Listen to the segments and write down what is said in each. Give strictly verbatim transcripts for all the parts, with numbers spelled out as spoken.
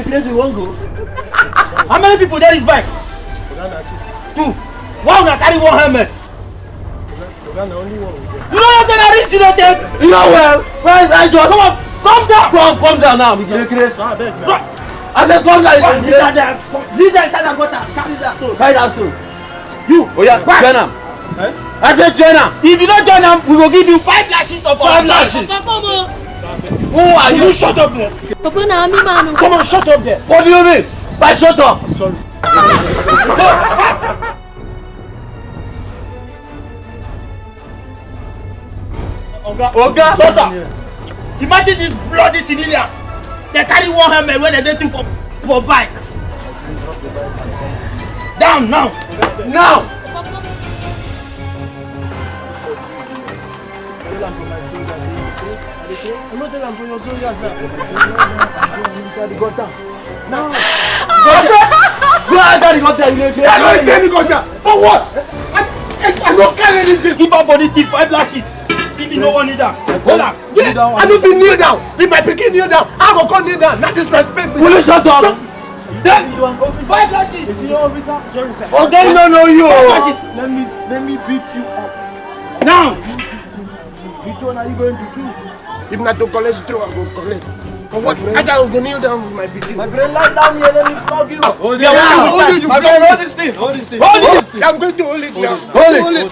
Place we wan go. How many people dey this bike? Two. Why una carry one helmet? You no know say na risk you dey take? You know well. Why, why just come on, come down. Come, come down now. You dey craze. I say come down. Leave that there. Leave that inside that gutter. Carry that stone. Carry that stone. You. Oh yeah, join am. I say join am. If you no join am, we go give you five lashes of five lashes. Papa, come on. Who are you? Shut up there. Papa, na me man. Come on, shut up there. What do you mean by shut up? I'm sorry. Oga, Sosa, imagine this bloody civilian. They carry one helmet when they dey two for, for bike. Down now. Now. Go enter the gutter, you dey craze. I don't enter the gutter. For what? I, I, I no carry anything. Keep up for this thing, five lashes. If you no wan kneel down, hold am. Yeah, I no fit kneel down. If my pikin kneel down, I go come kneel down. Na disrespect me. Will you shut up? Five lashes. Is he your officer? Sorry, sir. Oga, no know you. Five lashes. Let me, let me beat you up. Now. Which one are you going to choose? If na to collect throw, I go collect. For what? I gotta go kneel down with my pikin. My friend, lie down here, let me flog you. Hold it. Yeah, hold it, you flog me. Hold this thing, hold this thing. Hold it. I'm going to hold it now. Hold it. Hold it.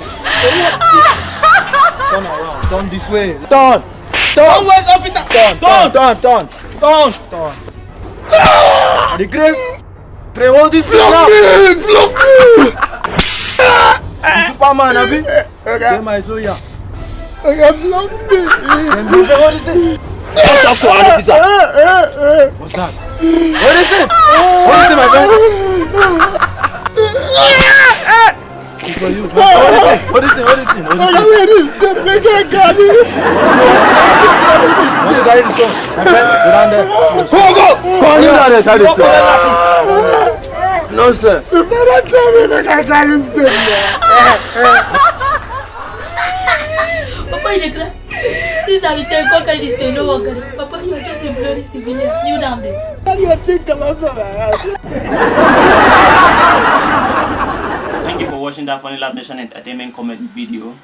Turn around, turn this way. Turn. Turn. Turn, where's officer? Turn, turn, turn, turn. Turn. Turn. The grace. Pray, hold this thing now. Flog me, flog me. You Superman, abi? Oga. Get my soya. Oga, flog me. Then you say, what is it? Don't talk to an officer. What's that? What is it? What is it, my friend? It's for you. What is it? What is it? What is it? What is it? Oga, where is the nigga? Carry this one. My friend, go down there. Go, go. Go down there, carry this one. Nonsense. You better tell me make I carry this thing. Papa, you dey cry. This I be tell you, come carry this thing, no wan carry. Papa, you are just a bloody civilian. Kneel down there. How you think about my house? Thank you for watching that Funny Love Nation Entertainment comedy video.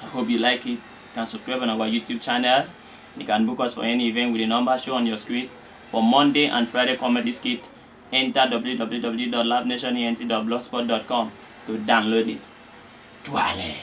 I hope you like it. You can subscribe on our YouTube channel. You can book us for any event with the number shown on your screen. For Monday and Friday comedy skit, enter w w w dot love nation ent dot blogspot dot com to download it. Tuale.